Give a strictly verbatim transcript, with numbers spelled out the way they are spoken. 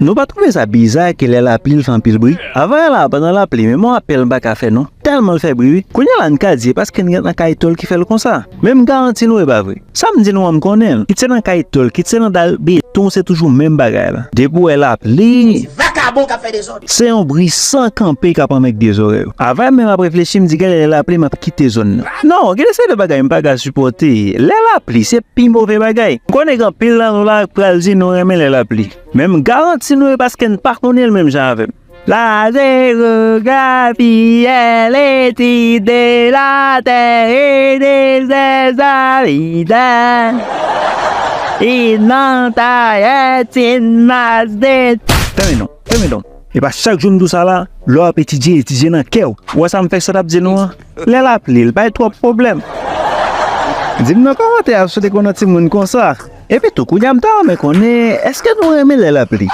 Nou pa twouve sa biza ke lè lapli l fè anpil bri? Avanyè la, pandan lapli, menm yon apèl m pa ka fè non, tèlman l fè bri wi. Kounye a la n ka di e paske n ret nan kay tòl ki fè l konsa. Men m garanti nou e pa vre. Sa m di nou an m konnen l. Kit se nan kay tòl, kit se nan dal beton, se toujou menm bagay la. Depi w wè lapli, Vakabon k ap fè dezòd. Se yon bri san kanpe k ap anmègde zòrèy ou. Avanyè menm ap reflechi, m di gade lè lapli m ap kite zòn nan. Non, gen de seri de bagay m pa ka sipòte. Lè lapli se pi move bagay. M konnen gen anpil nan nou la k pral di nou renmen lè lapli. Men m garanti nou e paske n pa konnen l menm jan avè m. La jeografi est l'étude de la terre et de ses habitants. Inanta est une masse de... Tanmen non, tanmen non. E pa chak jou m di w sa la, lè w ap etidye, etidye nan kè w. Ou wè sa m fè sot ap di nou an? Lè lapli, l bay twòp pwoblèm. Di m nan kòmantè a si w te konn yon timoun konsa. Epi tou, kounye a m ta renmen konnen, èske nou renmen lè lapli?